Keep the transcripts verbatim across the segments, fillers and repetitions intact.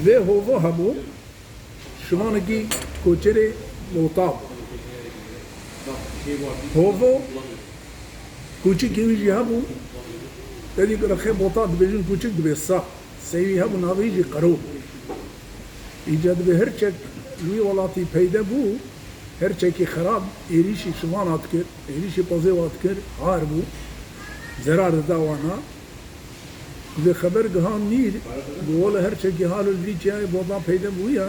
Vê hovo hebû, şivanekî koçerê Bota bû. Hovo kûçikê wî jî hebû, te dî rexê Bota dibêjin kûçik dibê sa. Sey wî hebû, navê wî jî Qero bû. Îca dibê hirçek li wî welatî peyde bû, hirçekî xerab êrîşî şivana dikir, êrîşî pezê wa dikir, har bû, zerar dida wana. Vê xeber giha mîr, got, wele hirçekî halo li vî çiyayê Bota peyde bûye,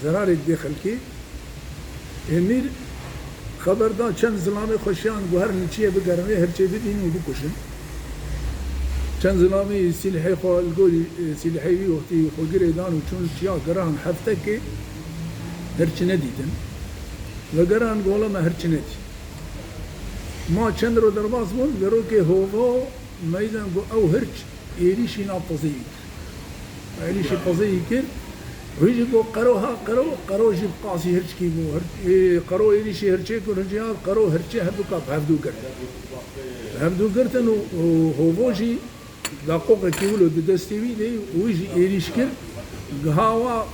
zerarê didê xelkê. Ê mîr xeber da çend zilamê xwe şiyan, got, herin li çiyê bigerin, vê hirçê bibînin û bikuşin. Çend zilamê sîlhê xwe li gorî, e, sîlhê wî wextî xwe girê dan û çûn çiya, geran heftekê, hirç nedîtin. Vegeran, got, wele me hirç nedît. Ma çend ro derbas bûn, verokê hovo meydan got, ew hirç êrîşî nav pezê wî kir. Êrîşî pezê wî kir. Wî jî got, Qero ha, Qero, Qero jî bi qasî hirçkî bû. Hir-, ê, Qero êrîşî hirçê kir, hirçê hat, Qero hirçê hevduka bi hevdu girt. Hevdu girtin û, û hovo jî daqoqekî wilo di destê wî de û wî jî êrîş kir. Giha wa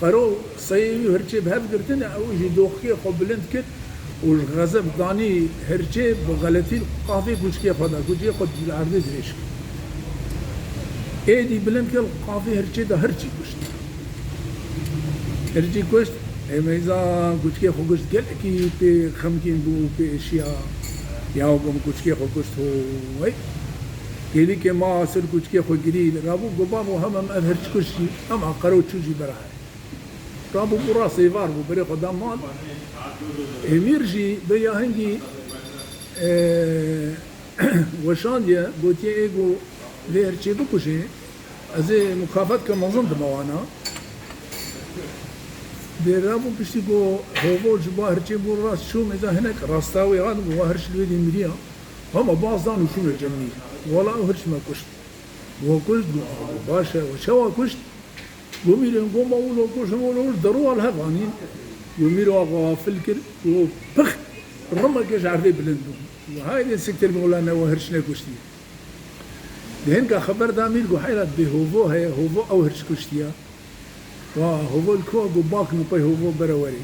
Qero seyê wî hirçê bi hev girtin, ew jî doxikê xwe bilind kir û ji xezeb danî hirçê, bi xeletî li qafê kûçikê xwe da, kûçikê xwe li erdê dirêj kir. Êdî bilind kir, li qafê hirçê de hirçî kuşt. Hirçî kuşt, ê meyza kûçikê xwe kuşt, gelekî pê xemgîn bû, pê êşiya, ya got, min kûçikê xwe kuşt, ho wey. Kêlîkê ma ser kûçikê xwe girî, rabû got, bavo, hema em ev hirç kuşt jî, hema Qero çû jî bera. Rabû bû rast êvar bû, berê xwe da mal. Ê mîr jî beriya hingî, e, weşandiye, gotiye, ê got, vê hirçê bikujê, ez ê mukafat ke mezin dime wana. Dê rabû piştî got, hovo ji ba hirçê bû rast çû, mêza hinek rasta wê hat, got, wa hirç li wê dê miriya. Hema baz dan û çûne cem mîr. Wela ew hirç me kuşt. Got, kuşt? Got, baş e, we çawa kuşt? Got, mîrê min got, ma wilo kuşt, hema wilo kuşt, derowa li hev anîn. Got, mîr wa xwe xafil kir, got, pix, rimeke ji erdê bilind bû. Got, haydê siktir be, wela ne we hirç nekuştiye. Di hinka xeber da mîr, got, heyra dibê hovo heye, hovo ew hirç kuştiye. Wa hovo li ku? Got, bak min pey hovo bere werê.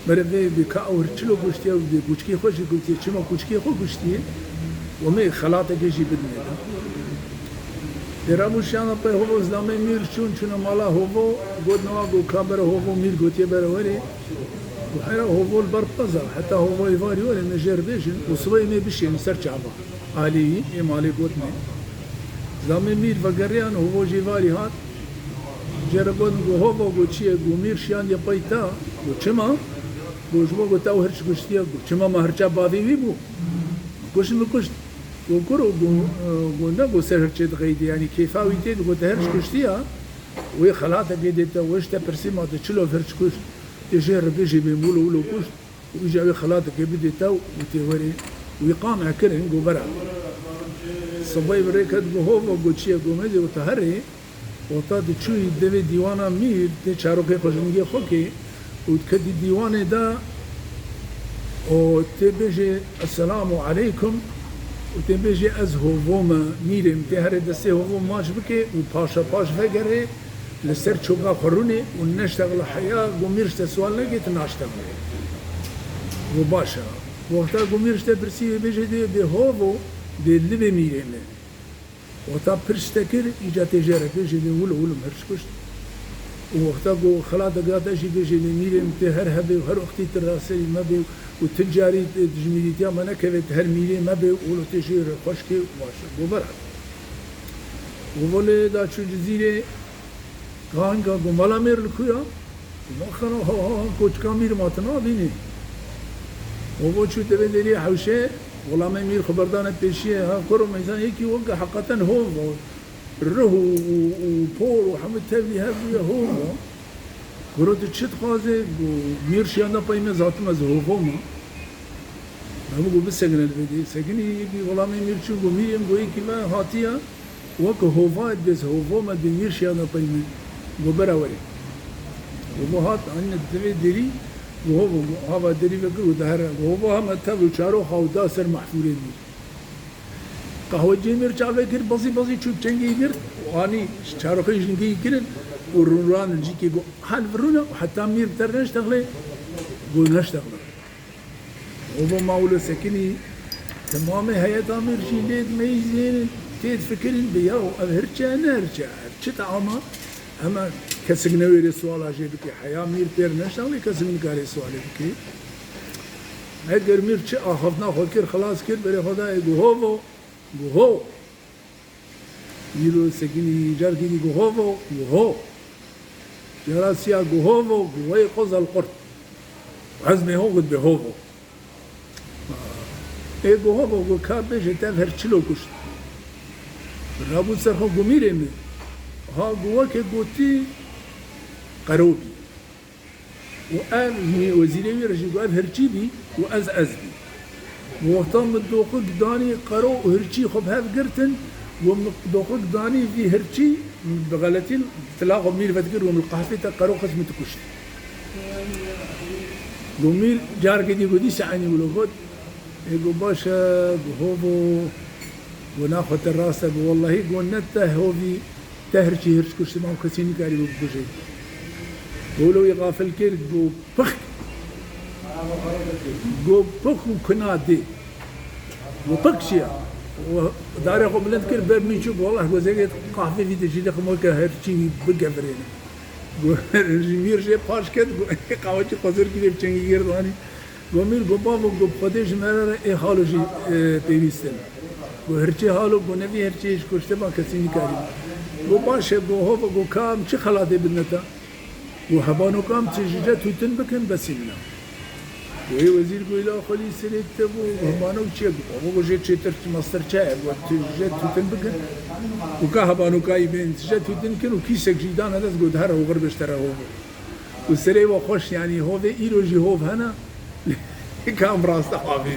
Bere vê, vê ka ew hirç çilo kuştiye, vê kûçikê xwe jî kuştiye. Çima kûçikê xwe kuştiye? Got, me xelatekê jî bidinê de. Dê rabû şiyana pey hovo, zilamê mîr çûn, çûne mala hovo, got, newa, got, ka bere hovo, mîr gotiye bere werê. Got, hera hovo li ber pez e, heta hovo êvarî were, me jê re bêjin û sibê me bişên ser çava. Alî wî, ê malê got me. Zilamê mîr vegeriyan, hovo jî êvarî hat. Jê re got, got, hovo, got, çi ye? Got, mîr şiyandiye pey te. Got, çima? Got, ji bo, got, te ew hirç kuştiye. Got, çima, me hirça bavê wî bû? Kuşt min kuşt. Got, kuro, got, e, got, ne, got, ser hirçê dixeydî, yanî kêfa wî tê, got, te hirç kuştiye. Wê xelatekê dê te, wê ji te pirsî, ma te çilo hirç kuşt? Tê jê re bêjê bê wilo wilo kuşt. Û îca wê xelatekê bidê te û tê werê. Wî qane kirin, got, bera. Sibê bi rê ket, got, hovo, got, çi ye? Got, me dê, got, te herê. Wexta tu çûyî devê dîwana mîr, tê çaroxê xwe ji ningê xwe kê û diketî dîwanê de û tê bêjê, "Esselamu aleykum" û tê bêjê, "Ez hovo me, mîrê min." Tê herê destê hovo maç bikê û paşa paş vegerê, li ser çoka xwe rûnê û neştexile heya, got, mîr ji te siwal neke, tu naştexilê. Got, baş e. Wexta got, mîr ji te pirsî, wê bêjê, dê, dê hovo, dê li bê mîrê min. Wexta pirs te kir, îca tê jê re bêjê, dê wilo wilo min hirç kuşt. Û wexta ku xelateke te jî bêjê, dê mîrê min tê her hebê û her wextî tu raserî me bê û tu carî dijmîrîtiya me nekeve, tu her mîrê me bê û wilo tê jê re xweş kê û baş e. Got, bera. Got, volê da çû Cizîrê, Kanka, got, mala mêr li ku ya? Got, xera, ha, ha, ha, koçika mîr ma tu nabînî? Got, bo çû devê derî hewşê, wela me mîr xwe berdane pêşiyê, ha, kuro meyzan yekî weke heqeten hov, rih û, û, û por û hemû tevlî hev bûye hov. Kuro tu çi dixwazê? Got, mîr şiyanda pey me, zatim ez hovo me. Hemû got, bisekine li vê dê. Sekinî, yekî wela me mîr çû, got, mîrê min, got, yekî me hatiye. Weke hovayê dibêje, hovo me dê mîr şiyana pey min. Got, bera werê. Hovo hat, anîne devê derî, got, hovo, got, hava derî vekir û de here. Got, hovo hema tev û çaroxa û da ser mehfûrê mîr. Qehweciyê mîr çavê kir, bezî bezî çû çengê girt û anî çaroxê jingî kirin. Û rûran cîkê got, hal virûne û heta mîr ter neştexlê, got neştexle. Hovo ma wilo sekinî, temamê heyeta mîr jî lê dimeyîzên, tê difikirin bi ya ev hirçe ne hirçe, her çi te ama, hema kesik newêrê suala jê bike. Heya mîr pêr neştexlê, kesik nikarê sualê bike. Eger mîr çi axaftina xwe kir, xilas kir, berê xwe dayê got, hovo, got ho. Îro sekinî carkî dî got, hovo, got ho. Cara siya got, hovo, got wê qozel qurt. Ezmê ho got be hovo. Ê got, hovo, got ka bêje te ev her çilo kuşt. Rabû ser xwe got, mîrê min. Ha got weke gotî qero bî. Û ev, wezîrê wî re jî got, ev hirçî bî û ez, ez bî. Wexta min doxik danî qero û hirçî xwe bi hev girtin, û min doxik danî vî hirçî, bi xeletî tila xwe mîr vedikir û min qehfê te qero xist min tu kuşt. Got mîr, carkê dî got, dîsa eynî wilo got, ê got, baş e, got, hovo, got, naxwe te rast e, got, wellahî, got, ne te hovî, te hirçî hirç kuştî ma û kesî nikarî wî bikuje. Got wilo wî xafil kir, got, pix. Got, pix û kuna dê. Got, pix çi ya? Û darê xwe bilind kir, ber min çû, got, wallah, got, zêgê qahvê vî de jî lixim weke hirçî wî bigevirêne. Got, ji mîr jê paş ket, got, qahwe çi xwe zor kiriye bi çengî girdanî. Got mîr, got bavo, got bi Xwedê ji me re re ê halo jî, e, pêwîst in. Got hirçê halo, got ne vî hirçê ji kuştê ma kesî nikarî. Got baş e, got hova, got ka em çi xelatê bidine te? Got hebanoka em tijîce tûtin bikin, besî min e. Got ê wezîr, got îla xwelî serê te bû, got hebanok çi ye? Got bavo, got jê çêtir mestir çi ye? Got tijîce tûtin bikin. Got ka hebanoka yî bên tijîce tûtin kin û kîsek jî dane dest, got her hov re bêj te re hov. Û serê we xweş, yanî hovê îro jî hov hene, lê kam rast e havê.